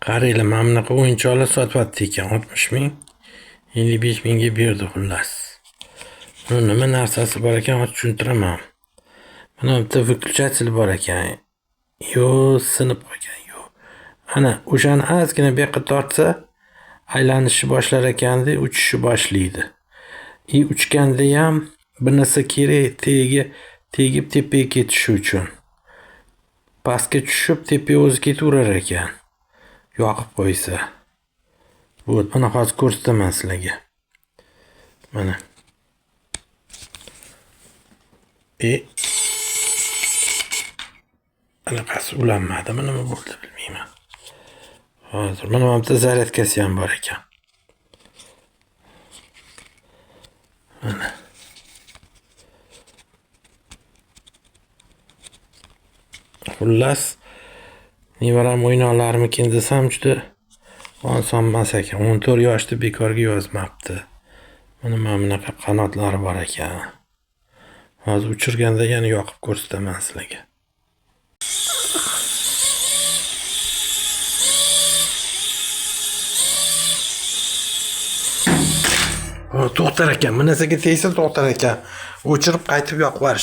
Qaranglar, mana bunaqa o'yinchoqlar sotyapti ekan. 60 ming, 55 mingga berdi xullas. Buni nima narsasi bor ekan, hozir tushuntiraman. Mana bitta выключатель bor ekan. Yo, sinib qolgan, yo. Ana o'shani ozgina bu yoqqa tortsa, aylanishni boshlar ekanda, uchishni boshlaydi. И uchganda ham bir narsa kerak tagiga tegib tepaga ketishi uchun. Pastga tushib tepaga o'zi ketaverar ekan. Yoqib qo'ysa. Вот, mana hozir ko'rsataman sizlarga. Mana. Anaqasi ulanmadimi, nima bo'ldi bilmayman. Hozir mana bu yerda zaryadkasi ham bor ekan. Mana. Xullas, nevaram o'ynolarmikin desam juda oson emas ekan. 14 yoshda bekorga yozmabdi. Mana bunaqa qanotlari bor ekan. Hozir uchirganda yana yoqib ko'rsataman sizlarga. To'xtar ekan. Bir narsaga tegsa to'xtar ekan. O'chirib qaytib yoqib yuborish